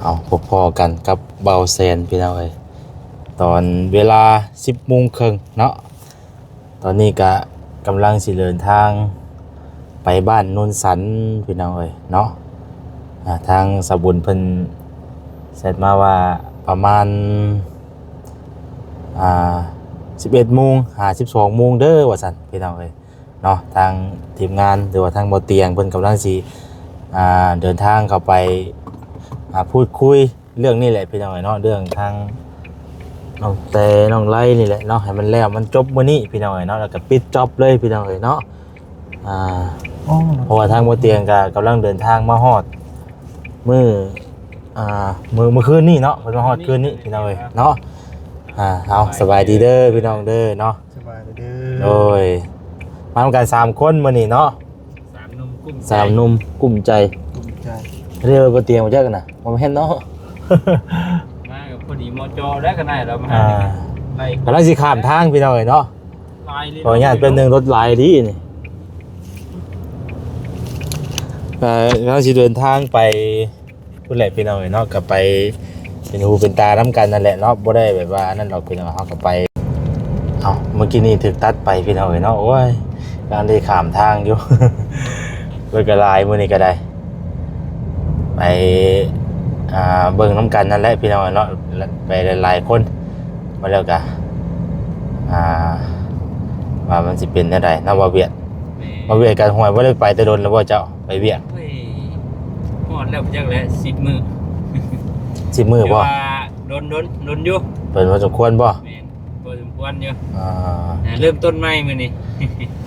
ເອົາ ພົບພໍ້ກັນກັບບ່າວແສນ ພີ່ນ້ອງເອີຍ ຕອນເວລາສິບໂມງເຄິ່ງເນາະ. ຕອນນີ້ກະກຳລັງຊິເດີນທາງໄປບ້ານໂນນສັນ ພີ່ນ້ອງເອີຍເນາະ. ອ່າ ທາງສາວບຸນເພິ່ນແຊັດມາວ່າປະມານ ອ່າ ສິບເອັດໂມງຫາສິບສອງໂມງເດີ ວ່າຊັ້ນ ພີ່ນ້ອງເອີຍເນາະ. ທາງທີມງານ ຫຼືວ່າທາງບໍ່ຕຽງເພິ່ນກຳລັງຊິ ອ່າ ເດີນທາງເຂົ້າໄປ ອ່າ ພູດຄຸຍ ເລື່ອງນີ້ແຫຼະພີ່ນ້ອງເອີຍເນາະ ເລື່ອງທາງນ້ອງແຕນ້ອງໄລນີ້ແຫຼະເນາະ ໃຫ້ມັນແລ້ວມັນຈົບມື້ນີ້ພີ່ນ້ອງເອີຍເນາະ ແລ້ວກໍປິດຈັອບເລີຍພີ່ນ້ອງເອີຍເນາະ. ອ່າ ໂອ້ ເພາະວ່າທາງບໍ່ຕຽງກໍກຳລັງເດີນທາງມາຮອດມື້ ອ່າ ມື້ ມື້ຄືນນີ້ເນາະ ເພິ່ນມາຮອດຄືນນີ້ພີ່ນ້ອງເອີຍເນາະ. ອ່າ ເອົາ ສະບາຍດີເດີພີ່ນ້ອງເດີເນາະ. ສະບາຍດີເດີ. ໂດຍ ມານຳກັນສາມຄົນມື້ນີ້ເນາະ. ສາມໜຸ່ມກຸ້ມໃຈ ສາມໜຸ່ມກຸ້ມໃຈ ກຸ້ມໃຈ. ເດີ ບໍ່ຕຽງບໍ່ຈັກນະ ບໍ່ແມ່ນເນາະ. ມາກໍພໍດີເໝາະເຈາະແລ້ວ ກໍໄດ້ແລ້ວມາ ອ່າ ໄດ້ ກຳລັງຊິຂ້າມທາງພີ່ນ້ອງເອີຍເນາະ. ຫຼາຍເລີຍ ຂໍອະນຸຍາດແປັບໜຶ່ງ ລົດຫຼາຍດີນີ້. ເອີ ກຳລັງຊິເດີນທາງໄປ ພຸ້ນແຫຼະພີ່ນ້ອງເອີຍເນາະ ກໍໄປເປັນຫູເປັນຕານຳກັນນັ້ນແຫຼະເນາະ ບໍ່ໄດ້ແບບວ່ານັ້ນດອກພີ່ນ້ອງ. ເຮົາກໍໄປ ເອົ້າ ເມື່ອກີ້ນີ້ຖືກຕັດໄປພີ່ນ້ອງເອີຍເນາະ. ໂອ້ຍ ກຳລັງໄດ້ຂ້າມທາງຢູ່ ລົດກໍຫຼາຍມື້ນີ້ກໍໄດ້ ໄປ ອ່າ ເບິ່ງນຳກັນນັ້ນແຫຼະພີ່ນ້ອງເນາະ ໄປຫຼາຍໆຄົນ ມາແລ້ວກໍ ອ່າ ວ່າມັນຊິເປັນແນວໃດເນາະ ວ່າວຽດ ແມ່ນ ວ່າວຽດກັນ ຫ້ວຍ ບໍ່ໄດ້ໄປແຕ່ດົນແລ້ວບໍ່ເຈົ້າ ໄປວຽກ? ໂອ້ຍ ຮອດແລ້ວຈັກແຫຼະ ສິບມື້ ສິບມື້ບໍ່? ແຕ່ວ່າດົນ ດົນ ດົນຢູ່ ເປັນພໍສົມຄວນບໍ່? ແມ່ນ ພໍສົມຄວນຢູ່ ອ່າ ເລີ່ມຕົ້ນໃໝ່ມື້ນີ້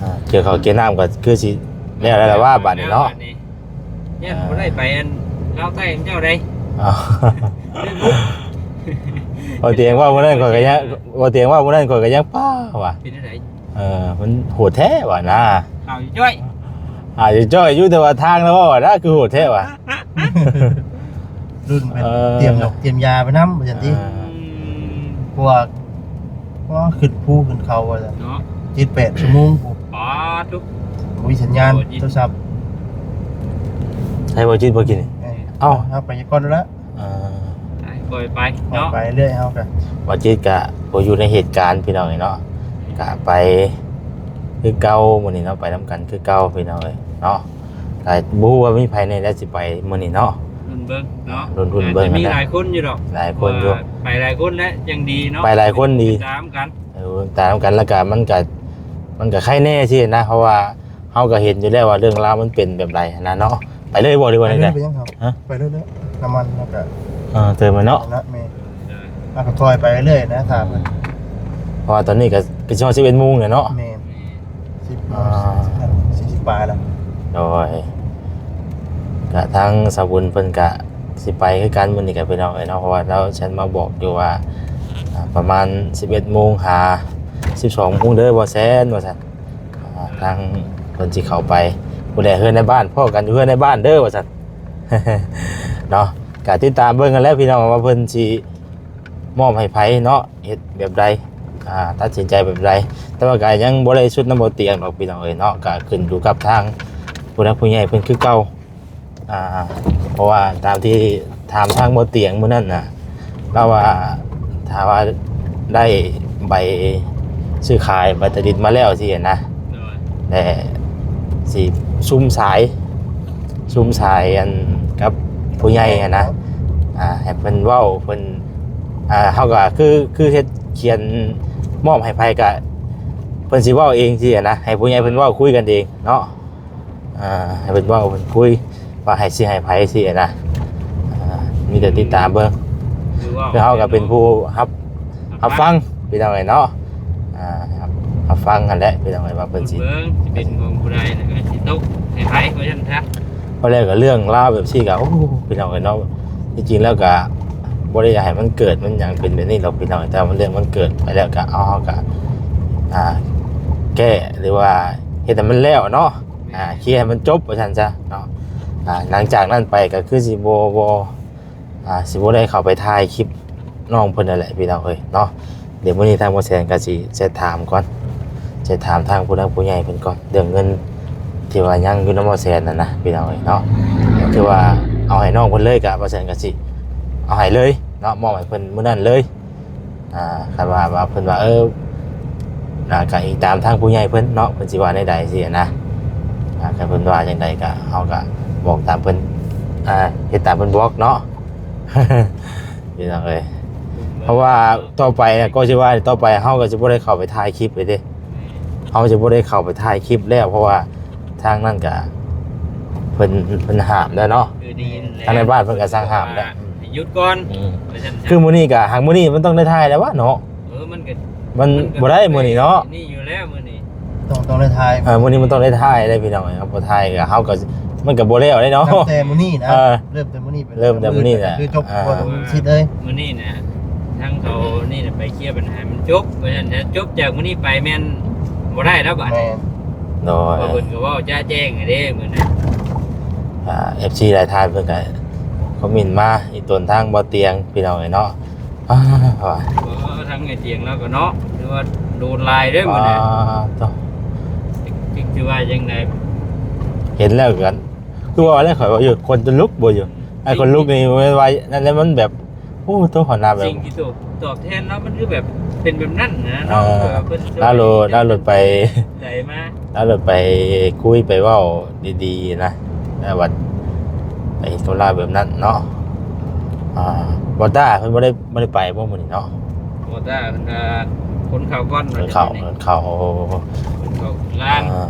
ອ່າ ກ່ຽວເຂົ້າກ່ຽວນ້ຳກໍຄືຊິແລ້ວແລ້ວລະວ່າ ບາດນີ້ເນາະ ແລ້ວບາດນີ້. ຢ້ານບໍ່ໄດ້ໄປອັນລາວໃຕ້ນຳເຈົ້າໃດ໋. ບໍ່ຕຽງວ່າມື້ນັ້ນຂ້ອຍກໍຍັງ ບໍ່ຕຽງວ່າມື້ນັ້ນຂ້ອຍກໍຍັງ ປ້າວ່າ ເປັນຈັ່ງໃດ? ເອີ ມັນໂຫດແທ້ວ່ານະ ຫາວຢູ່ຈ້ອຍ ຫາວຢູ່ຈ້ອຍຢູ່ ແຕ່ວ່າທາງລະເວົ້ານະ ຄືໂຫດແທ້ວ່າ ລຸ້ນໄປ ເອີ ຕຽມດອກຕຽມຢາໄປນຳວ່າຊັ້ນຕິ ເອີ ອືມ ພວກ ອໍ ຂຶ້ນພູຂຶ້ນເຂົາວ່າຊັ້ນເນາະ ເຈັດແປດຊົ່ວໂມງພຸ້ນ ປາດໂທ້ ບໍ່ມີສັນຍານໂທລະສັບ ໃຊ້ບໍ່ຈິດບໍ່ກິນນີ້ ເອີ ເອົ້າ ເຮົາໄປກ່ອນລະ ເອີ ໄປ ປ່ອຍໄປເນາະ ໄປເລື້ອຍເຮົາກະ ບໍ່ຈິດກະບໍ່ຢູ່ໃນເຫດການພີ່ນ້ອງເອີຍເນາະ ກະໄປຄືເກົ່າມື້ນີ້ເນາະ ໄປນຳກັນຄືເກົ່າພີ່ນ້ອງເອີຍເນາະ. ກໍບໍ່ຮູ້ວ່າມີໃຜແດ່ທີ່ຊິໄປມື້ນີ້ເນາະ ລຸ້ນເບິ່ງເນາະ ລຸ້ນ ລຸ້ນເບິ່ງ ອາດຈະມີຫຼາຍຄົນຢູ່ດອກ ຫຼາຍຄົນຢູ່ ເພາະວ່າໄປຫຼາຍຄົນແລ້ວຈັ່ງດີເນາະ ໄປຫຼາຍຄົນດີ ຕິດຕາມກັນ ເອີ ຕາມກັນ ແລ້ວກໍມັນກໍ ມັນກໍໄຄແດ່ຊີ້ນະ ເພາະວ່າເຮົາກໍເຫັນຢູ່ແລ້ວວ່າເລື່ອງລາວມັນເປັນແບບໃດຫັ້ນນະເນາະ. ໄປເລີຍບໍ່ ຫຼືວ່າແນວໃດ? ໄປເລີຍ ໄປເລີຍ ນ້ຳມັນເຮົາກໍ ເອີ ເຕີມໄວ້ເນາະ ແມ່ນ ເຮົາກໍຄ່ອຍໄປເລື້ອຍນະ ຖ້າເພິ່ນ ເພາະວ່າຕອນນີ້ກໍ ກໍຊິຮອດສິບເອັດໂມງແລ້ວເນາະ ແມ່ນ ສິບ ອ່າ ສີ່ສິບປາຍແລ້ວ ໂດຍ ກະທາງສາວບຸນເພິ່ນກະຊິໄປຄືກັນມື້ນີ້ກະພີ່ນ້ອງເອີຍເນາະ ເພາະວ່າລາວແຊັດມາບອກຢູ່ວ່າ ອ່າ ປະມານສິບເອັດໂມງຫາສິບສອງໂມງເດີບໍ່ແຊນວ່າຊັ້ນ ອ່າ ທາງເພິ່ນຊິເຂົ້າໄປ ຜູ້ໃດເຮືອນໃນບ້ານ ພໍ້ກັນຢູ່ເຮືອນໃນບ້ານເດີວ່າຊັ້ນເນາະ ກະຕິດຕາມເບິ່ງກັນແຫຼະພີ່ນ້ອງວ່າເພິ່ນຊິ ມອບໃຫ້ໃຜເນາະ ເຮັດແບບໃດ ອ່າ ຕັດສິນໃຈແບບໃດ ແຕ່ວ່າກໍຍັງບໍ່ໄດ້ສຸດນຳບໍ່ຕຽງດອກພີ່ນ້ອງເອີຍເນາະ ກໍຂຶ້ນຢູ່ກັບທາງຜູ້ຫຼັກຜູ້ໃຫຍ່ເພິ່ນຄືເກົ່າ ອ່າ ເພາະວ່າຕາມທີ່ຖາມທາງບໍ່ຕຽງມື້ນັ້ນນະ ລາວວ່າຖ້າວ່າໄດ້ໃບຊື້ຂາຍ ໃບຕາດິນມາແລ້ວຊີ້ນະ ໂດຍ ແລະ ຊິສຸມສາຍ ສຸມສາຍອັນກັບຜູ້ໃຫຍ່ຫັ້ນນະ ອ່າ ໃຫ້ເພິ່ນເວົ້າ ເພິ່ນ ອ່າ ເຮົາກໍຄື ຄືເຮັດຂຽນມອບໃຫ້ໃຜກໍ ເພິ່ນຊິເວົ້າເອງຊີ້ນະ ໃຫ້ຜູ້ໃຫຍ່ເພິ່ນເວົ້າຄຸຍກັນເອງເນາະ ອ່າ ໃຫ້ເພິ່ນເວົ້າເພິ່ນຄຸຍວ່າໃຫ້ ຊິໃຫ້ໃຜຊີ້ນະ ອ່າ ມີແຕ່ຕິດຕາມເບິ່ງ ຄືເຮົາກໍເປັນຜູ້ຮັບ ຮັບຟັງພີ່ນ້ອງເອີຍເນາະ ອ່າ ຮັບ ຮັບຟັງຫັ້ນແຫຼະພີ່ນ້ອງເອີຍວ່າເພິ່ນຊິ ເບິ່ງຊິເປັນຂອງຜູ້ໃດ ແລ້ວກໍຊິຕົກໃຫ້ໃຜວ່າຊັ້ນຊະ ເພາະແລ້ວກໍເລື່ອງລາວແບບຊີ້ກໍ ໂອ້ ພີ່ນ້ອງເອີຍເນາະ ທີ່ຈິງແລ້ວກໍບໍ່ໄດ້ຢາກໃຫ້ມັນເກີດມັນຫຍັງເປັນແບບນີ້ດອກພີ່ນ້ອງ ແຕ່ວ່າເລື່ອງມັນເກີດໄປແລ້ວກໍເອົາ ເຮົາກໍ ອ່າ ແກ້ ຫຼືວ່າເຮັດໃຫ້ມັນແລ້ວເນາະ ອ່າ ເຄຍໃຫ້ມັນຈົບວ່າຊັ້ນຊະເນາະ ອ່າ ຫຼັງຈາກນັ້ນໄປກໍຄືຊິບໍ່ ບໍ່ ອ່າ ຊິບໍ່ໄດ້ເຂົ້າໄປຖ່າຍຄລິບນ້ອງເພິ່ນນັ້ນແຫຼະພີ່ນ້ອງເອີຍເນາະ ດຽວມື້ນີ້ທາງບໍ່ແສນກໍຊິແຊັດຖາມກ່ອນ ແຊັດຖາມທາງຜູ້ຫຼັກຜູ້ໃຫຍ່ເພິ່ນກ່ອນ ເລື່ອງເງິນທີ່ວ່າຍັງຢູ່ນຳບໍ່ແສນນັ້ນນະພີ່ນ້ອງເອີຍເນາະ ຄືວ່າເອົາໃຫ້ນ້ອງເພິ່ນເລີຍ ກະບໍ່ແສນກໍຊິ ເອົາໃຫ້ເລີຍເນາະ ມອບໃຫ້ເພິ່ນມື້ນັ້ນເລີຍ. ອ່າ ຄັນວ່າ ວ່າເພິ່ນວ່າ ເອີ ອ່າ ກະອີງຕາມທາງຜູ້ໃຫຍ່ເພິ່ນເນາະ ເພິ່ນຊິວ່າແນວໃດຊີ້ນະ. ອ່າ ຄັນເພິ່ນວ່າຈັ່ງໃດກະ ເຮົາກະບອກຕາມເພິ່ນ ອ່າ ເຮັດຕາມເພິ່ນບອກເນາະ ພີ່ນ້ອງເອີຍ. ເພາະວ່າຕໍ່ໄປນະ ກໍຊິວ່າຕໍ່ໄປເຮົາກໍຊິບໍ່ໄດ້ເຂົ້າໄປຖ່າຍຄລິບເລີຍເດ້ ເຮົາຊິບໍ່ໄດ້ເຂົ້າໄປຖ່າຍຄລິບແລ້ວ ເພາະວ່າ ທາງນັ້ນກະເພິ່ນ ເພິ່ນຫ້າມແລ້ວເນາະ ຄືໄດ້ຍິນແລ້ວ ທາງໃນບ້ານເພິ່ນກະສັ່ງຫ້າມແລ້ວ ໃຫ້ຢຸດກ່ອນ ອືມ ວ່າຊັ້ນຊະ. ຄືມື້ນີ້ກະ ຫາກມື້ນີ້ມັນຕ້ອງໄດ້ຖ່າຍແລ້ວວະເນາະ ເອີ ມັນກະ ມັນ ມັນກະ ບໍ່ໄດ້ມື້ນີ້ເນາະ ນີ້ຢູ່ແລ້ວມື້ນີ້ ຕ້ອງ ຕ້ອງໄດ້ຖ່າຍ ເອີ ມື້ນີ້ມັນຕ້ອງໄດ້ຖ່າຍເດ້ພີ່ນ້ອງເອີຍ ເຮົາບໍ່ຖ່າຍກະ ເຮົາກະ ມັນກະບໍ່ແລ້ວເດ້ເນາະ ຕັ້ງແຕ່ມື້ນີ້ນະ ເອີ ເລີ່ມແຕ່ມື້ນີ້ ເລີ່ມແຕ່ມື້ນີ້ແຫຼະ ຄືຈົບ ອ່າ ບໍ່ຕ້ອງສິດເລີຍ ມື້ນີ້ນະ ທາງເຂົານີ້ນະໄປເຄຍບັນຫາໃຫ້ມັນຈົບ ວ່າຊັ້ນ ຖ້າຈົບຈາກມື້ນີ້ໄປແມ່ນບໍ່ໄດ້ແລ້ວບາດນີ້ ແມ່ນ ໂດຍ ເພາະເພິ່ນກໍເວົ້າຈະແຈ້ງໃຫ້ເດ້ມື້ນັ້ນ ອ່າ ເອັຟຊີຫຼາຍທ່ານເພິ່ນກໍຄອມເມັນມາອີກຕົນທາງບໍ່ຕຽງ ພີ່ນ້ອງເອີຍເນາະ ອ່າ ວ່າ ເອີ ທາງໄອ້ຕຽງລາວກໍເນາະ ຖືວ່າໂດນຫຼາຍເດ້ມື້ນັ້ນ ອ່າ ໂຕ ຈັກ ຈັກຊິວ່າຈັ່ງໃດ ເຫັນແລ້ວກໍ ຄືວ່າແລ້ວຂ້ອຍວ່າຢູ່ ຄົນຈະລຸກບໍ່ຢູ່ ໄອ້ຄົນລຸກນີ້ແມ່ນວ່ານັ້ນແຫຼະ ມັນແບບ ໂອ້ ໂຕ ຫົວໜ້າແບບ ສິ່ງທີ່ໂຕຕອບແທນລາວ ມັນຄືແບບເປັນແບບນັ້ນນະ ເອີ ເນາະ ເອີ ເພິ່ນ ລາວໂລດ ລາວໂລດໄປ ໃດມາ ລາວໂລດໄປຄຸຍໄປເວົ້າດີໆນະ ແລ້ວບັດໄປເຮັດກັບລາວແບບນັ້ນເນາະ ອ່າ ບໍ່ຕ້າເພິ່ນບໍ່ໄດ້ ບໍ່ໄດ້ໄປບໍ່ມື້ນີ້ເນາະ ບໍ່ຕ້າເພິ່ນ ອ່າ ຂົນເຂົ້າກ່ອນ ຂົນເຂົ້າ ວ່າຈະໄປນີ້ ຂົນເຂົ້າ ຂົນເຂົ້າລ້າງ ອ່າ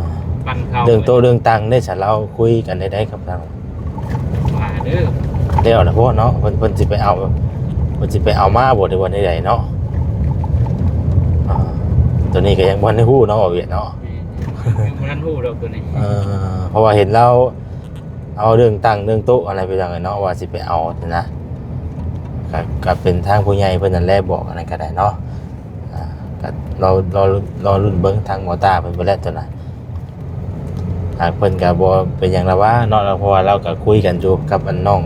ປັ່ນເຂົ້າ ເລື່ອງໂຕະເລື່ອງຕັ່ງເດ້ ຊະ ລາວຄຸຍກັນໄດ້ ໄດ້ກັບທາງ ວ່າເດີ ແລ້ວລະບໍ່ເນາະ ເພິ່ນ ເພິ່ນຊິໄປເອົາ ເພິ່ນຊິໄປເອົາມາບໍ່ ຫຼືວ່າແນວໃດເນາະ ອ່າ ໂຕນີ້ກໍຍັງບໍ່ທັນໄດ້ຮູ້ເນາະ ວ່າວຽດເນາະ ແມ່ນ ຍັງບໍ່ທັນຮູ້ດອກໂຕນີ້ ເອີ ເພາະວ່າເຫັນລາວເອົາເລື່ອງຕັ່ງເລື່ອງໂຕະຫັ້ນນະ ພີ່ນ້ອງເອີຍເນາະ ວ່າຊິໄປເອົາຫັ້ນນະ ກໍ ກໍເປັນທາງຜູ້ໃຫຍ່ເພິ່ນນັ້ນແຫຼະບອກອັນນັ້ນກໍໄດ້ເນາະ ອ່າ ກໍລໍ ລໍ ລໍລຸ້ນເບິ່ງທາງໝໍຕ້າເພິ່ນພຸ້ນແຫຼະໂຕນັ້ນ ຫາກເພິ່ນກໍບໍ່ເປັນຫຍັງລະຫວາເນາະ ເພາະວ່າລາວກໍຄຸຍກັນຢູ່ກັບອັນນ້ອງ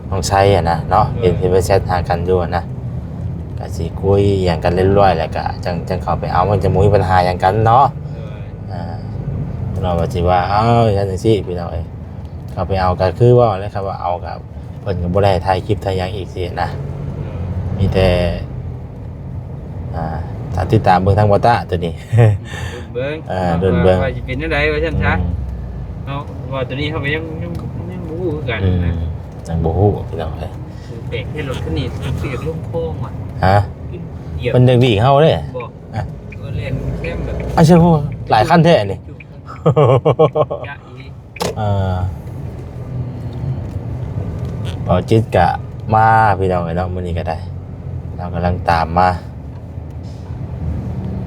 ນ້ອງໄຊຫັ້ນນະເນາະ ເຫັນ ເຫັນເພິ່ນແຊັດຫາກັນຢູ່ຫັ້ນນະ ກໍຊິຄຸຍຫຍັງກັນຮຽບຮ້ອຍແລ້ວກໍຈັ່ງ ຈັ່ງເຂົ້າໄປເອົາ ມັນຈະບໍ່ມີບັນຫາຫຍັງກັນເນາະ ເອີ ເນາະ ວ່າຊິວ່າ ເອົ້າ ຈັ່ງຊັ້ນຈັ່ງຊີ້ ພີ່ນ້ອງເອີຍ ເຂົ້າໄປເອົາກໍຄືເວົ້າແຫຼະ ຄັນວ່າເອົາກໍ ເພິ່ນກໍບໍ່ໄດ້ໃຫ້ຖ່າຍຄລິບຖ່າຍຫຍັງອີກຊີ້ນະ ເອີ ມີແຕ່ ອ່າ ຖ້າຕິດຕາມເບິ່ງທາງບໍ່ຕາໂຕນີ້ ເບິ່ງ ເອີ ເບິ່ງ ວ່າ ວ່າຊິເປັນຈັ່ງໃດວ່າຊັ້ນຊະ ອືມ ເນາະ ເພາະວ່າໂຕນີ້ເຮົາກໍຍັງ ຍັງ ຍັງບໍ່ຮູ້ຄືກັນ ອືມ ນະ ຍັງບໍ່ຮູ້ພີ່ນ້ອງເອີຍ ແປກແທ້ ລົດຄັນນີ້ເປັນລົງຄອງວ່ະ ຮະ ເປັນຢຽບ ເພິ່ນຢາກຫຼີກເຮົາເດ້ ບໍ່ ອ່ະ ກໍແລ່ນແຄມແບບ ອາ ໃຊ່ ໂອ້ ຫຼາຍຄັນແທ້ນີ້ ຈະ ອ່າ ບ່າວຈິດກະມາພີ່ນ້ອງເອີຍເນາະ ມື້ນີ້ກະໄດ້ ລາວກຳລັງຕາມມາ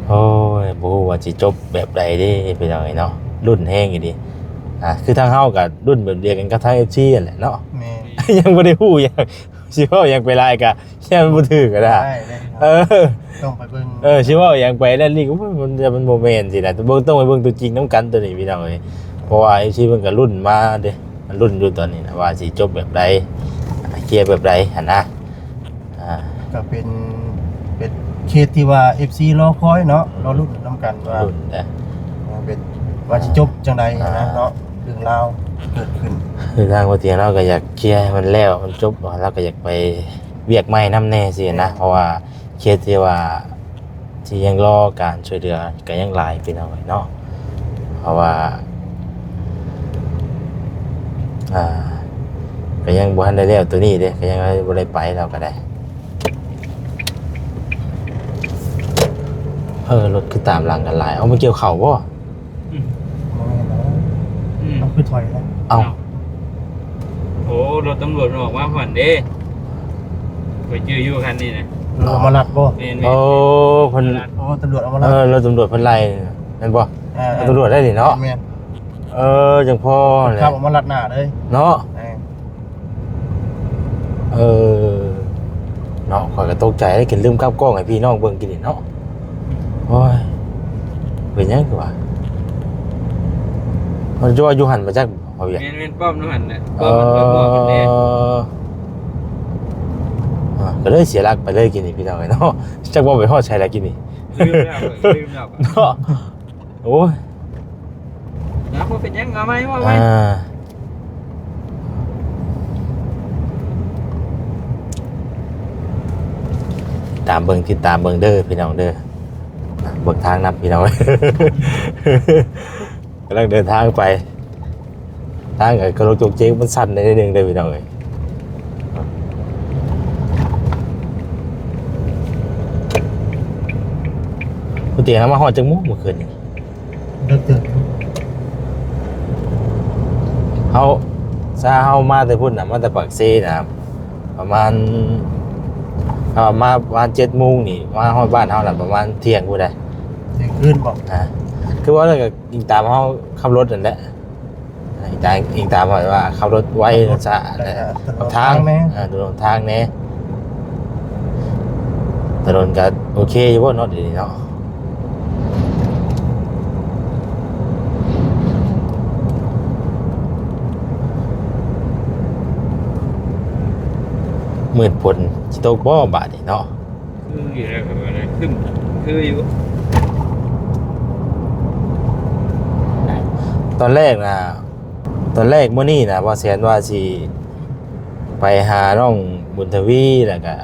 ໂອ້ຍ ບໍ່ຮູ້ວ່າຊິຈົບແບບໃດເດ້ພີ່ນ້ອງເອີຍເນາະ ລຸ້ນແຮງອີ່ຫຼີ ອ່າ ຄືທາງເຮົາກະລຸ້ນແບບດຽວກັນກັບທາງເອັຟຊີຫັ້ນແຫຼະເນາະ ແມ່ນ ຍັງບໍ່ໄດ້ຮູ້ຫຍັງ ຊິເວົ້າຫຍັງໄປຫຼາຍກະ ແຕ່ມັນບໍ່ຖືກກໍໄດ້ ໄດ້ເດ້ ເອີ ຕ້ອງໄປເບິ່ງ ເອີ ຊິເວົ້າຫຍັງໄປແລ້ວນີ້ ໂອ້ຍ ມັນ ມັນບໍ່ແມ່ນຊີ້ນະ ເບິ່ງ ຕ້ອງໄປເບິ່ງຕົວຈິງນຳກັນໂຕນີ້ພີ່ນ້ອງເອີຍ ເພາະວ່າເອັຟຊີເພິ່ນກໍລຸ້ນມາເດ້ ລຸ້ນຢູ່ຕອນນີ້ນະ ວ່າຊິຈົບແບບໃດ ເຄຍແບບໃດຫັ້ນນະ ອ່າ ກໍເປັນ ເປັນເຄສທີ່ວ່າເອັຟຊີລໍຄອຍເນາະ ອືມ ລໍລຸ້ນນຳກັນວ່າ ລຸ້ນເດ້ ເປັນ ວ່າຊິຈົບຈັ່ງໃດຫັ້ນນະ ອ່າ ເນາະ ເລື່ອງລາວເກີດຂຶ້ນ ຄືທາງບໍ່ຕຽງລາວກໍຢາກເຄຍໃຫ້ມັນແລ້ວ ມັນຈົບ ລາວກໍຢາກໄປ ວຽກໃໝ່ນຳແດ່ຊີ້ນະ ເພາະວ່າເຂດທີ່ວ່າທີ່ຍັງລໍການຊ່ວຍເຫຼືອກໍຍັງຫຼາຍພີ່ນ້ອງເອີຍເນາະ ເພາະວ່າ ອ່າ ກໍຍັງບໍ່ທັນໄດ້ແລ້ວໂຕນີ້ເດ້ ກໍຍັງບໍ່ໄດ້ໄປ ລາວກໍໄດ້ ເອີ ລົດຄືຕາມຫຼັງກັນຫຼາຍ ເອົາ ມາກ່ຽວເຂົ້າບໍ່? ອືມ ບໍ່ແມ່ນແລ້ວ ອືມ ເອົາ ຄືຖອຍແລ້ວ ເອົ້າ ເອົ້າ ໂອ້ ລົດຕຳຫຼວດມັນອອກມາຫັ້ນເດ້ ຂ້ອຍຈື່ຢູ່ຄັນນີ້ນະ ເອີ ເອົາມາລັດບໍ່? ແມ່ນໆ ໂອ້ ເພິ່ນ ໂອ້ ຕຳຫຼວດເອົາມາລັດ ເອີ ລົດຕຳຫຼວດເພິ່ນໄລ່ແມ່ນບໍ່? ເອີ ເອີ ຕຳຫຼວດໄດ້ນີ້ເນາະ ແມ່ນ ເອີ ຈັ່ງພໍແຫຼະ ຂັບອອກມາລັດໜ້າເລີຍເນາະ ເອີ ເອີ ເນາະ ຂ້ອຍກໍຕົກໃຈເດ້ ຈົນລືມກັບກ້ອງໃຫ້ພີ່ນ້ອງເບິ່ງກິນນີ້ເນາະ ໂອ້ຍ ເປັນຫຍັງຄືວ່າ ມັນຈະວ່າຢູ່ຫັ້ນບໍ່ຈັກ ເອົາຫຍັງ ແມ່ນໆ ປ້ອມນັ້ນແຫຼະ ປ້ອມມັນກໍບອກກັນແດ່ ເອີ ອ່າ ກໍເລີຍເສຍຫຼັກໄປເລີຍກິນນີ້ພີ່ນ້ອງເອີຍເນາະ ຈັກວ່າໄປຮອດໃສລະກິນນີ້ ລືມແລ້ວ ລືມແລ້ວ ເນາະ ໂອ້ຍ ນະ ບໍ່ເປັນຫຍັງ ເອົາໃໝ່ ເອົາໃໝ່ ອ່າ ຕາມເບິ່ງ ຕິດຕາມເບິ່ງເດີພີ່ນ້ອງເດີ ເບິ່ງທາງນຳພີ່ນ້ອງ ກຳລັງເດີນທາງໄປ ທາງກໍລົກຈົກເຈກ ມັນສັ່ນໜ້ອຍໜຶ່ງເດີພີ່ນ້ອງເອີຍ. ຜູ້ຕຽງເຮົາມາຮອດຈັກໂມງມື້ຄືນນີ້? ເດີກເຕີບ. ເຮົາ ຊາເຮົາມາແຕ່ພຸ້ນນະ ມາແຕ່ປາກເຊນະ ປະມານ ເຮົາມາປະມານເຈັດໂມງນີ້ ມາຮອດບ້ານເຮົານະ ປະມານທ່ຽງພຸ້ນໃດ໋. ທ່ຽງຄືນບໍ? ອ່າ ຄືວ່າແລ້ວກໍອີງຕາມເຮົາຂັບລົດນັ້ນແຫຼະ ອີງຕາມ ອີງຕາມວ່າ ວ່າຂັບລົດໄວ ຂັບລົດ ຊະ ແລ້ວກໍ ແລ້ວກໍ ທາງ ຖະໜົນທາງແດ່ ເອີ ຖະໜົນທາງແດ່ ຖະໜົນກໍໂອເຄຢູ່ບໍ່ເນາະ ດຽວນີ້ເນາະ? ມືດຝົນຊິຕົກບໍ່ບາດນີ້ເນາະ? ຄືຢູ່ແລ້ວ ກໍວ່າໄດ້ຄຶ້ມ ຄືຢູ່. ຕອນແລກນະ ຕອນແລກມື້ນີ້ນະ ບ່າວແສນວ່າຊິໄປຫານ້ອງບຸນທະວີ ແລ້ວກະ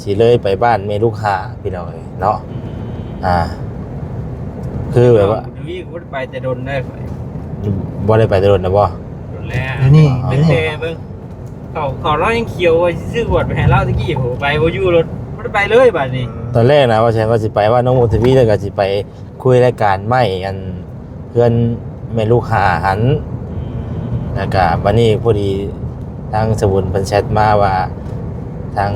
ຊິເລີຍໄປບ້ານແມ່ລູກຫ້າ ພີ່ນ້ອງເອີຍເນາະ. ອືມ ອ່າ ຄືແບບວ່າ ນ້ອງບຸນທະວີກໍບໍ່ໄດ້ໄປແຕ່ດົນໄດ໋ຂ້ອຍ ບໍ່ໄດ້ໄປແຕ່ດົນນະບໍ່? ດົນແລ້ວ ດຽວນີ້ ອໍ ຕັ້ງແຕ່ເບິ່ງ ເຂົາ ເຂົາລາວຍັງຂຽວວ່າຊິຊື້ຂວດໄປໃຫ້ລາວແຕ່ກີ້ ໂຫ ໄປບໍ່ຢູ່ ລົດບໍ່ໄດ້ໄປເລີຍບາດນີ້. ຕອນແລກນະ ວ່າແຊນວ່າຊິໄປວ່ານ້ອງມົນທະວີ ແລ້ວກໍຊິໄປຄຸຍລາຍການໄມ້ ອັນ ເຮືອນແມ່ລູກຫ້າຫັ້ນ ແລ້ວກໍບາດນີ້ພໍດີທາງສະບຸນເພິ່ນແຊັດມາວ່າ ທາງ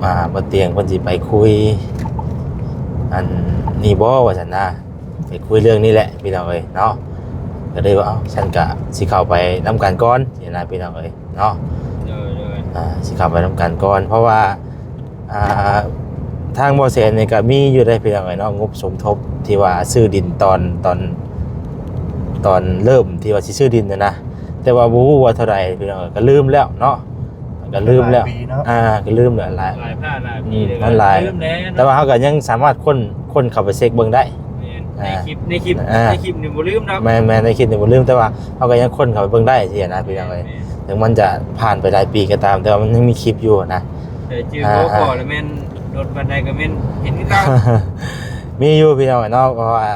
ອ່າ ບໍ່ຕຽງເພິ່ນຊິໄປຄຸຍ ອັນນີ້ບໍ່ ວ່າຊັ້ນນະ. ໄປຄຸຍເລື່ອງນີ້ແຫຼະພີ່ນ້ອງເອີຍເນາະ ກໍເລີຍວ່າ ເອົ້າ ຊັ້ນກະຊິເຂົ້າໄປນຳກັນກ່ອນຊີ້ນະພີ່ນ້ອງເອີຍເນາະ. ໂດຍ ໂດຍ ອ່າ ຊິເຂົ້າໄປນຳກັນກ່ອນ ເພາະວ່າ ອ່າ ທາງບໍ່ແສນນີ້ກໍມີຢູ່ໄດ໋ພີ່ນ້ອງເອີຍເນາະ ງົບສົມທົບທີ່ວ່າຊື້ດິນຕອນ ຕອນ ຕອນເລີ່ມທີ່ວ່າຊິຊື້ດິນຫັ້ນນະ ແຕ່ວ່າບໍ່ຮູ້ວ່າເທົ່າໃດພີ່ນ້ອງເອີຍ ກໍລືມແລ້ວເນາະ. ກໍລືມແລ້ວ ຫຼາຍປີເນາະ ອ່າ ກໍລືມແລ້ວ ຫຼາຍ ຫຼາຍພາດຫຼາຍປີ ອືມ ແລ້ວ ມັນຫຼາຍ ກໍລືມແລ້ວເນາະ ແຕ່ວ່າເຮົາກໍຍັງສາມາດຄົ້ນ ຄົ້ນເຂົ້າໄປເຊັກເບິ່ງໄດ້. ແມ່ນ ອ່າ ໃນຄລິບ ໃນຄລິບ ອ່າ ໃນຄລິບນີ້ບໍ່ລືມດອກ ແມ່ນໆ ໃນຄລິບນີ້ບໍ່ລືມ ແຕ່ວ່າເຮົາກໍຍັງຄົ້ນເຂົ້າໄປເບິ່ງໄດ້ຊີ້ນະ ພີ່ນ້ອງເອີຍ ແມ່ນໆ ເຖິງມັນຈະຜ່ານໄປຫຼາຍປີກໍຕາມ ແຕ່ວ່າມັນຍັງມີຄລິບຢູ່ນະ ແຕ່ຈື່ ອ່າ ຫົວຂໍ້ ອ່າ ລະແມ່ນດົນປານໃດກໍແມ່ນເຫັນຄືເກົ່າ ມີຢູ່ພີ່ນ້ອງເນາະ ເພາະວ່າ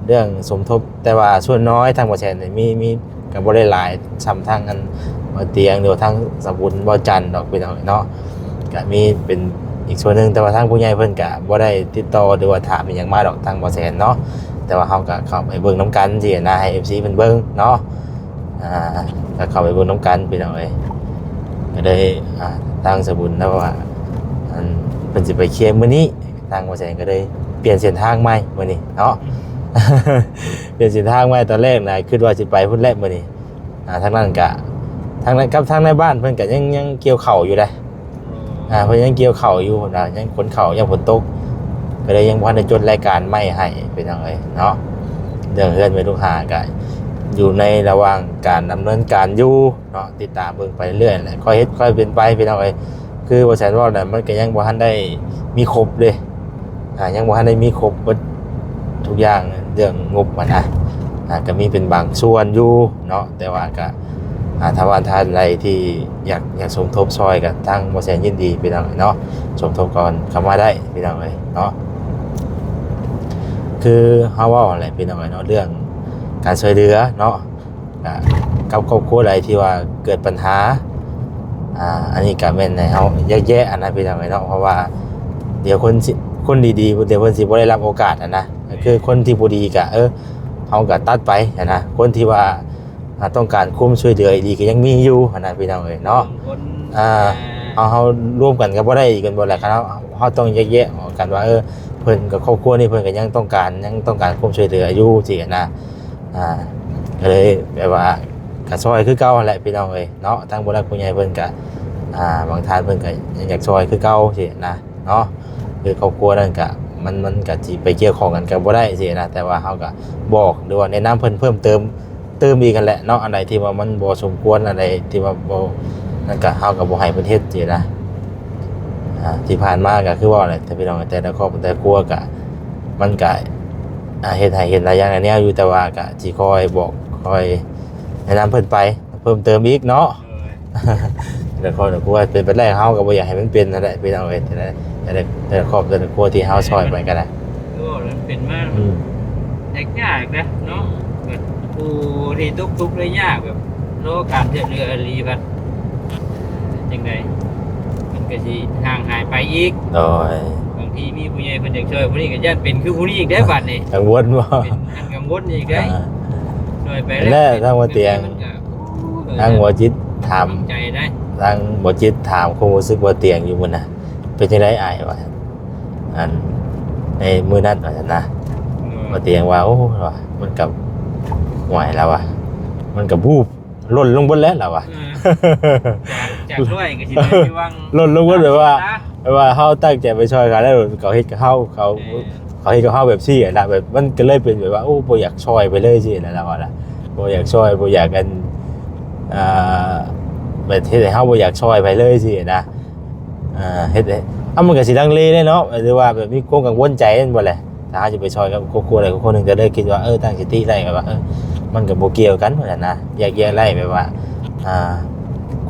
ເລື່ອງສົມທົບ ແຕ່ວ່າສ່ວນນ້ອຍທາງບໍ່ແສນນີ້ມີ ມີ ກໍບໍ່ໄດ້ຫຼາຍສ່ຳທາງອັນບໍ່ຕຽງ ຫຼືວ່າທາງສະບຸນ ບໍ່ຈັນດອກພີ່ນ້ອງເນາະ ກໍມີເປັນອີກສ່ວນໜຶ່ງ ແຕ່ວ່າທາງຜູ້ໃຫຍ່ເພິ່ນກໍບໍ່ໄດ້ຕິດຕໍ່ ຫຼືວ່າຖາມອີ່ຫຍັງມາດອກທາງບໍ່ແສນເນາະ ແຕ່ວ່າເຮົາກໍເຂົ້າໄປເບິ່ງນຳກັນຊີ້ນະ ໃຫ້ເອັຟຊີເພິ່ນເບິ່ງເນາະ ອ່າ ກໍເຂົ້າໄປເບິ່ງນຳກັນພີ່ນ້ອງເອີຍ ກໍເລີຍ ອ່າ ທາງສະບຸນລະວ່າ ອັນ ເພິ່ນຊິໄປເຄຍມື້ນີ້ ທາງບໍ່ແສນກໍເລີຍປ່ຽນເສັ້ນທາງໃໝ່ມື້ນີ້ເນາະ ປ່ຽນເສັ້ນທາງໃໝ່ ຕອນແລກນະຄິດວ່າຊິໄປພຸ້ນແຫຼະມື້ນີ້ ອ່າ ທາງນັ້ນກະ ທາງນັ້ນກັບທາງໃນບ້ານເພິ່ນກະຍັງ ຍັງກ່ຽວເຂົ້າຢູ່ເດ້ ອ່າ ເພິ່ນຍັງກ່ຽວເຂົ້າຢູ່ນະ ຍັງຂົນເຂົ້າ ຍັງຝົນຕົກ ກໍເລີຍຍັງບໍ່ທັນໄດ້ຈົດລາຍການໃໝ່ໃຫ້ພີ່ນ້ອງເອີຍເນາະ ເລື່ອງເຮືອນແມ່ລູກຫ້າກະຢູ່ໃນລະຫວ່າງການດຳເນີນການຢູ່ ເນາະ ຕິດຕາມເບິ່ງໄປເລື້ອຍແຫຼະ ຄ່ອຍເຮັດຄ່ອຍເປັນໄປພີ່ນ້ອງເອີຍ ຄືບໍ່ແສນເວົ້ານະ ມັນກໍຍັງບໍ່ທັນໄດ້ມີຄົບເດ້ ອ່າ ຍັງບໍ່ທັນໄດ້ມີຄົບເບິດທຸກຢ່າງ ເລື່ອງງົບຫັ້ນນະ ອ່າ ກໍມີເປັນບາງສ່ວນຢູ່ເນາະ ແຕ່ວ່າກໍ ອ່າ ຖ້າວ່າທ່ານໃດທີ່ຢາກ ຢາກສົມທົບຊ່ອຍ ກໍທາງບໍ່ແສນຍິນດີພີ່ນ້ອງເອີຍເນາະ ສົມທົບກ່ອນເຂົ້າມາໄດ້ພີ່ນ້ອງເອີຍເນາະ ຄືເຮົາເວົ້າຫັ້ນແຫຼະພີ່ນ້ອງເອີຍເນາະ ເລື່ອງການຊ່ວຍເຫຼືອເນາະ ກະ ກັບຄອບຄົວໃດທີ່ວ່າເກີດບັນຫາ ອ່າ ອັນນີ້ກະແມ່ນໃຫ້ເຮົາແຍກແຍະຫັ້ນນະພີ່ນ້ອງເອີຍເນາະ ເພາະວ່າດຽວຄົນຊິ ຄົນດີໆ ດຽວເພິ່ນຊິບໍ່ໄດ້ຮັບໂອກາດຫັ້ນນະ ກໍຄືຄົນທີ່ບໍ່ດີກະ ເອີ ເຮົາກະຕັດໄປຫັ້ນນະ ຄົນທີ່ວ່າ ອ່າ ຕ້ອງການຄວາມຊ່ວຍເຫຼືອອີ່ຫຼີກະຍັງມີຢູ່ຫັ້ນນະພີ່ນ້ອງເອີຍເນາະ ຄົນ ອ່າ ອ່າ ເຮົາ ເຮົາລວມກັນກໍບໍ່ໄດ້ອີກ ແມ່ນບໍ່ລະ ຄັນເຮົາ ເຮົາຕ້ອງແຍກແຍະອອກກັນວ່າ ເອີ ເພິ່ນກັບຄອບຄົວນີ້ເພິ່ນກໍຍັງຕ້ອງການ ຍັງຕ້ອງການຄວາມຊ່ວຍເຫຼືອຢູ່ຊີ້ຫັ້ນນະ ອ່າ ກໍເລີຍແບບວ່າກໍຊ່ອຍຄືເກົ່າຫັ້ນແຫຼະພີ່ນ້ອງເອີຍເນາະ ທາງຜູ້ຫຼັກຜູ້ໃຫຍ່ເພິ່ນກໍ ອ່າ ບາງທ່ານເພິ່ນກໍຍັງຢາກຊ່ອຍຄືເກົ່າຊີ້ນະເນາະ ຄືຄອບຄົວນັ້ນກໍ ມັນ ມັນກໍຊິໄປກ່ຽວຂ້ອງກັນກໍບໍ່ໄດ້ຊີ້ນະ ແຕ່ວ່າເຮົາກໍບອກ ຫຼືວ່າແນະນຳເພິ່ນເພີ່ມເຕີມ ຕື່ມອີກຫັ້ນແຫຼະເນາະ ອັນໃດທີ່ວ່າມັນບໍ່ສົມຄວນ ອັນໃດທີ່ວ່າບໍ່ ນັ້ນກໍ ເຮົາກໍບໍ່ໃຫ້ເພິ່ນເຮັດຊີ້ນະ ອ່າ ທີ່ຜ່ານມາກໍຄືເວົ້າແຫຼະ ແຕ່ພີ່ນ້ອງ ແຕ່ລະຄອບຄົວ ແຕ່ລະຄົວກໍ ມັນກໍ ອ່າ ເຮັດໃຫ້ເຫັນຫຼາຍຢ່າງຫຼາຍແນວຢູ່ ແຕ່ວ່າກໍຊິຄອຍບອກ ຄອຍແນະນຳເພິ່ນໄປເພີ່ມເຕີມອີກເນາະ ໂດຍ ແຕ່ຄອບຄົວເປັນໄປໄດ້ ເຮົາກໍບໍ່ຢາກໃຫ້ມັນເປັນຫັ້ນແຫຼະ ພີ່ນ້ອງເອີຍ ແຕ່ ແຕ່ລະ ແຕ່ລະຄອບ ແຕ່ລະຄົວທີ່ເຮົາຊ່ອຍໄປກໍໄດ້. ເອີ ມັນເປັນມາ ອືມ ຍາກໆນະເນາະ ແບບຜູ້ທີ່ຕົກທຸກໄດ້ຍາກ ແບບລໍການຊ່ວຍເຫຼືອອີ່ຫຼີ ບັດຈັ່ງໃດ ມັນກໍຊິຫ່າງຫາຍໄປອີກ. ໂດຍ ບາງທີມີຜູ້ໃຫຍ່ເພິ່ນຢາກຊ່ວຍຜູ້ນີ້ ກໍຢ້ານເປັນຄືຜູ້ນີ້ອີກເດ້ ບັດນີ້ ກັງວົນບໍ່? ເປັນອັນກັງວົນອີກເດ້. ອ່າ ຊ່ວຍໄປແລ້ວ ທາງບໍ່ຕຽງ ມັນກໍ ໂອ້ຍ ທາງບໍ່ຈິດຖາມ ໃຈໄດ້ ທາງບໍ່ຈິດຖາມຄວາມຮູ້ສຶກບໍ່ຕຽງຢູ່ມື້ນະ ເປັນຈັ່ງໃດອ້າຍ ວ່າ ອັນ ໃນມື້ນັ້ນ ວ່າຊັ້ນນະ. ໂດຍ ບໍ່ຕຽງວ່າ ໂອ້ ວ່າ ມັນກໍ ຫວຍ ລາວວ່າ ມັນກໍບູບ ຫຼົ່ນລົງເບິດແລ້ວ ລາວວ່າ. ເອີ ຈາກ ຈາກຮ້ອຍກໍຊິໄດ້ຫວັງ ຫຼົ່ນລົງເບິດ ແບບວ່າ ແບບວ່າເຮົາຕັ້ງໃຈໄປຊ່ອຍເຂົາແລ້ວ ເຂົາເຮັດກັບເຮົາ ເຂົາ ແມ່ນ ເຂົາເຮັດກັບເຮົາແບບຊີ້ນະ ແບບມັນກໍເລີຍເປັນແບບວ່າ ໂອ້ ບໍ່ຢາກຊ່ອຍໄປເລີຍຊີ້ນະ ລາວວ່ານະ ບໍ່ຢາກຊ່ອຍ ບໍ່ຢາກ ອັນ ອ່າ ແບບເຮັດໃຫ້ເຮົາບໍ່ຢາກຊ່ອຍໄປເລີຍຊີ້ນະ. ອ່າ ເຮັດໃຫ້ ເອົາ ມັນກໍຊິລັງເລເດ້ເນາະ ຫຼືວ່າແບບມີຄວາມກັງວົນໃຈແມ່ນບໍ່ແຫຼະ ຖ້າເຮົາຈະໄປຊ່ອຍກັບຄອບຄົວໃດຄອບຄົວໜຶ່ງ ກໍເລີຍຄິດວ່າ ເອີ ຕັ້ງສະຕິໄດ້ ກໍວ່າ ເອີ ມັນກໍບໍ່ກ່ຽວກັນ ວ່າຊັ້ນນະ ແຍກແຍະໄດ້ ແບບວ່າ ອ່າ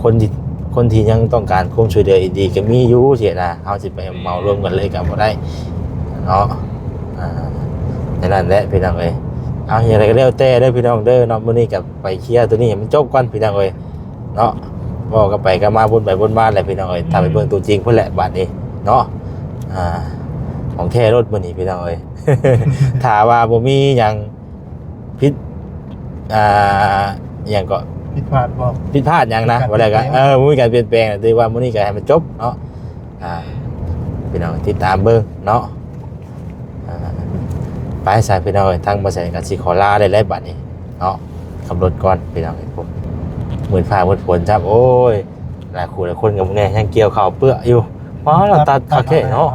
ຄົນທີ່ ຄົນທີ່ຍັງຕ້ອງການຄວາມຊ່ວຍເຫຼືອອີກດີກໍມີຢູ່ຊີ້ນະ ເຮົາຊິໄປເໝົາລວມກັນເລີຍກໍບໍ່ໄດ້ເນາະ. ອ່າ ແນວນັ້ນແຫຼະພີ່ນ້ອງເອີຍ. ເອົາ ຢ່າງໃດກໍແລ້ວແຕ່ເດີພີ່ນ້ອງເດີເນາະ ມື້ນີ້ກໍໄປເຄຍຕົວນີ້ໃຫ້ມັນຈົບກ່ອນພີ່ນ້ອງເອີຍ. ເນາະ ເວົ້າກັນໄປກັນມາ ວົນໄປວົນມາແຫຼະພີ່ນ້ອງເອີຍ ຖ້າໄປເບິ່ງຕົວຈິງພຸ້ນແຫຼະບາດນີ້ເນາະ. ອ່າ ຂອງແທ້ໂລດມື້ນີ້ພີ່ນ້ອງເອີຍ ຖ້າວ່າບໍ່ມີຫຍັງຜິດ ອ່າ ຫຍັງກໍ ຜິດພາດບໍ່ ຜິດພາດຫຍັງນະ ບໍ່ໄດ້ກໍ ເອີ ບໍ່ມີການປ່ຽນແປງ ຖືວ່າມື້ນີ້ກໍໃຫ້ມັນຈົບເນາະ. ອ່າ ພີ່ນ້ອງຕິດຕາມເບິ່ງເນາະ. ອ່າ ໄປຊະພີ່ນ້ອງເອີຍ ທາງບໍ່ແສນກໍຊິຂໍລາໄດ້ແລ້ວບັດນີ້ເນາະ ຂັບລົດກ່ອນພີ່ນ້ອງເອີຍ. ໂອ້ ມືດຟ້າມືດຝົນຊ້ຳ ໂອ້ຍ ຫຼາຍຄູ່ຫຼາຍຄົນກໍບໍ່ແນ່ ຍັງກ່ຽວເຂົ້າເປື້ອຢູ່. ວ້າ ລາວຕັດຄັກແທ້ເນາະ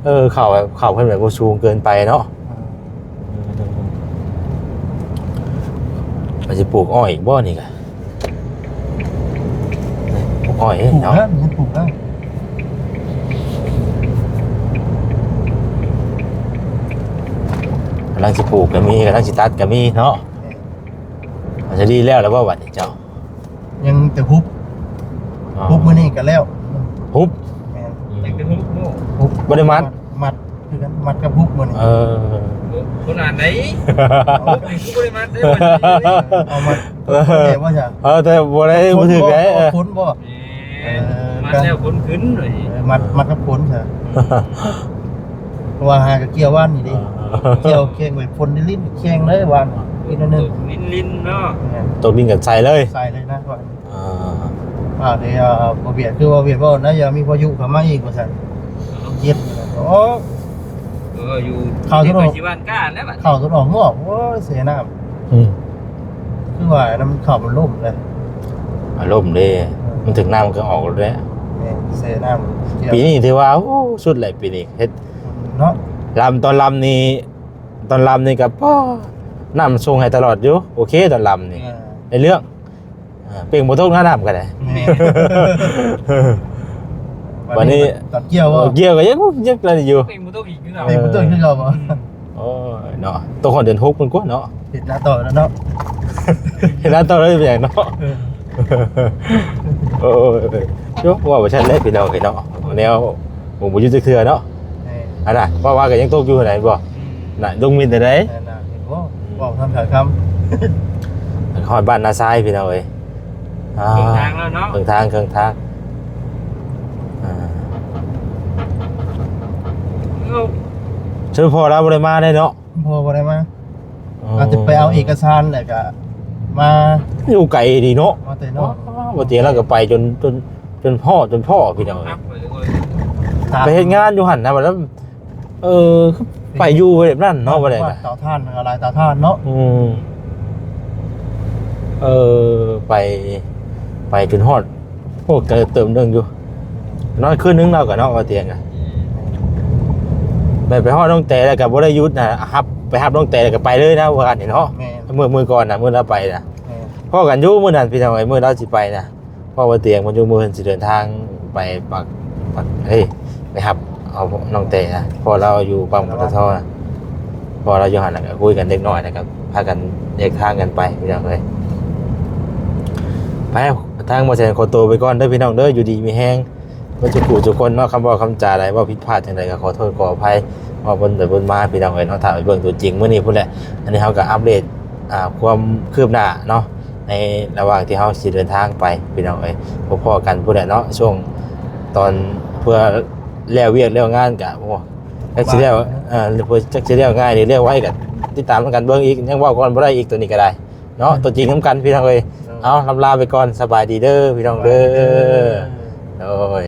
ເອີ ເຂົ້າ ເຂົ້າເພິ່ນແບບບໍ່ສູງເກີນໄປເນາະ. ເອີ ວ່າຊິປູກອ້ອຍອີກບໍ່ນີ້ກະ ປູກອ້ອຍເດ້ ປູກເນາະ ແລ້ວ ປູກແລ້ວ ກຳລັງຊິປູກກໍມີ ກຳລັງຊິຕັດກໍມີເນາະ. ແມ່ນ ມັນຈະດີແລ້ວ ແລ້ວບໍ່ບັດນີ້ເຈົ້າ? ຍັງແຕ່ຮຸບ ອໍ ຮຸບມື້ນີ້ກໍແລ້ວ ຮຸບ ແມ່ນ ອືມ ຍັງແຕ່ຮຸບ ຮຸບ ບໍ່ໄດ້ມັດ ມັດ ຄືກັນ ມັດກັບຮຸບມື້ນີ້ ເອີ ໂອ້ ຄົນລະອັນໃດ ເອົາ ຮຸບນີ້ຄືບໍ່ໄດ້ມັດເດ້ ເອົາມັດ ເອີ ເອີ ແຕ່ບໍ່ໄດ້ບໍ່ຖືກໃດ ຂົນບໍ່ ເອີ ມັດແລ້ວຂົນຂຶ້ນ ເອີ ມັດ ມັດກັບຂົນຊະ ເພາະວ່າຫາກໍກ່ຽວວານນີ້ເດ້ ເອີ ກ່ຽວແຂ່ງໄວ້ຝົນລິນແຂ່ງເລີຍວານ ລິນໜຶ່ງ ຕົກລິນເນາະ ແມ່ນ ຕົກລິນກໍໃສ່ເລີຍ ໃສ່ເລີຍນະ ອ່າ ອ່າ ດຽວ ອ່າ ບໍ່ວຽດ ຄືວ່າວຽດເວົ້ານະ ຢ່າມີພາຍຸເຂົ້າມາອີກວ່າຊັ້ນ ເຈັບ ໂອ້ ເອີ ຢູ່ ເຂົ້າຕົນອອກ ຊິບ້ານກ້າແລ້ວບັດ ເຂົ້າຕົນອອກງອກ ໂອ້ຍ ເສຍນ້ຳ ອືມ ຄືວ່ານະ ມັນເຂົ້າມັນລົ້ມເລີຍ ອາລົມເດ້ ເອີ ມັນຖືກນ້ຳມັນກໍອອກແລ້ວ ແມ່ນ ເສຍນ້ຳ ປີນີ້ຖືວ່າ ໂອ້ ສຸດແຫຼະປີນີ້ ເຮັດ ເນາະ ລຳ ຕອນລຳນີ້ ຕອນລຳນີ້ກໍ ປ້າ ນ້ຳສົ່ງໃຫ້ຕະຫຼອດຢູ່ ໂອເຄ ຕອນລຳນີ້ ເອີ ໄດ້ເລື່ອງ ອ່າ ເປັ່ງບໍ່ຕົກນະ ນ້ຳກໍໄດ້ ແມ່ນ ບັດນີ້ ບັດນີ້ຕອນກ່ຽວບໍ່ ເອີ ກ່ຽວກໍຍັງ ຍັງໄດ້ຢູ່ ເປັ່ງບໍ່ຕົກອີກຄືເກົ່າ ເປັ່ງບໍ່ຕົກຄືເກົ່າບໍ່ ໂອ້ຍເນາະ ຕົກຮອດເດືອນຫົກພຸ້ນກວ່າເນາະ ເຮັດນາຕໍ່ແລ້ວເນາະ ເຮັດນາຕໍ່ແລ້ວເປັນຫຍັງເນາະ ເອີ ໂອ້ຍ ໂອ້ຍ ໂອ້ຍ ໂອ້ຍ ເວົ້າບໍ່ທັນເດ້ພີ່ນ້ອງເອີຍເນາະ ແນວບໍ່ ບໍ່ຢຸດຈັກເທື່ອເນາະ ແມ່ນ ອັນນ່າ ເວົ້າວ່າກໍຍັງຕົກຢູ່ຫັ້ນນະ ເຫັນບໍ່ ອືມ ນະ ລົງມິດແນວໃດ ແມ່ນນະ ເຫັນບໍ່ ອືມ ເວົ້າທຳຖ້າຄຳ ຮອດບ້ານນາຊາຍພີ່ນ້ອງເອີຍ ອ່າ ເຄິ່ງທາງແລ້ວເນາະ ເຄິ່ງທາງ ເຄິ່ງທາງ ອ່າ ເອົ້າ ຊຸມພໍ່ລາວບໍ່ໄດ້ມາໄດ້ເນາະ ພໍ່ບໍ່ໄດ້ມາ ອໍ ອາດຈະໄປເອົາເອກະສານແລ້ວກະມາ ຢູ່ໄກດີເນາະ ມາແຕ່ນອກ ອໍ ບໍ່ຕິລາວກໍໄປຈົນ ຈົນ ຈົນພໍ້ ຈົນພໍ້ພີ່ນ້ອງເອີຍ ໄປເຮັດງານຢູ່ຫັ້ນນະ ແລ້ວ ເອີ ຄືໄປຢູ່ແບບນັ້ນເນາະ ບໍ່ໄດ້ ເຕົາຖ່ານ ຫຼາຍເຕົາຖ່ານເນາະ ອືມ ເອີ ໄປ ໄປຈົນຮອດ ໂອ້ ໄກເຕີບໜຶ່ງຢູ່ ນອນຄືນໜຶ່ງລາວກໍເນາະ ວ່າຕຽງອະ ແມ່ນ ໄປຮອດນ້ອງແຕແລ້ວກໍບໍ່ໄດ້ຢຸດນະ ຮັບ ໄປຮັບນ້ອງແຕແລ້ວກໍໄປເລີຍນະ ມື້ວານນີ້ເນາະ ແມ່ນ ມື້ ມື້ກ່ອນນະ ມື້ລາວໄປນະ ແມ່ນ ພໍ້ກັນຢູ່ມື້ນັ້ນພີ່ນ້ອງເອີຍ ມື້ລາວຊິໄປນະ ເພາະວ່າຕຽງມັນຢູ່ມື້ເພິ່ນຊິເດີນທາງໄປປາກ ປາກ ເອີຍ ໄປຮັບເອົານ້ອງແຕນະ ເພາະລາວຢູ່ປ້ຳ ປຕທ ນະ ເພາະລາວຢູ່ຫັ້ນ ແລ້ວກໍຄຸຍກັນເລັກນ້ອຍ ແລ້ວກໍພາກັນແຍກທາງກັນໄປພີ່ນ້ອງເອີຍ ໄປ ທາງບໍ່ແສນຂໍໂຕໄປກ່ອນເດີພີ່ນ້ອງເດີ ຢູ່ດີມີແຮງ ບໍ່ທຸກຜູ້ທຸກຄົນເນາະ ຄຳເວົ້າຄຳຈາໃດເວົ້າຜິດພາດຈັ່ງໃດກໍຂໍໂທດຂໍອະໄພ ເວົ້າບົນໄປບົນມາ ພີ່ນ້ອງເອີຍເນາະ. ຖ້າໄປເບິ່ງຕົວຈິງມື້ນີ້ພຸ້ນແຫຼະ ອັນນີ້ເຮົາກໍອັບເດດ ອ່າ ຄວາມຄືບໜ້າເນາະ ໃນລະຫວ່າງທີ່ເຮົາຊິເດີນທາງໄປ ພີ່ນ້ອງເອີຍ. ພໍ້ໆກັນພຸ້ນແຫຼະເນາະ ຊ່ວງຕອນເພື່ອແລ້ວວຽກແລ້ວງານກະ ໂອ້ ຈັກຊິແລ້ວ ເອີ ຈັກຊິແລ້ວງ່າຍຫຼືແລ້ວໄວ ກໍຕິດຕາມນຳກັນເບິ່ງອີກ. ຍັງເວົ້າກ່ອນບໍ່ໄດ້ອີກ ໂຕນີ້ກໍໄດ້ເນາະ ໂຕຈິງນຳກັນ ພີ່ນ້ອງເອີຍ. ເອົາ ລຳລາໄປກ່ອນ ສະບາຍດີເດີ ພີ່ນ້ອງເດີ. ໂດຍ.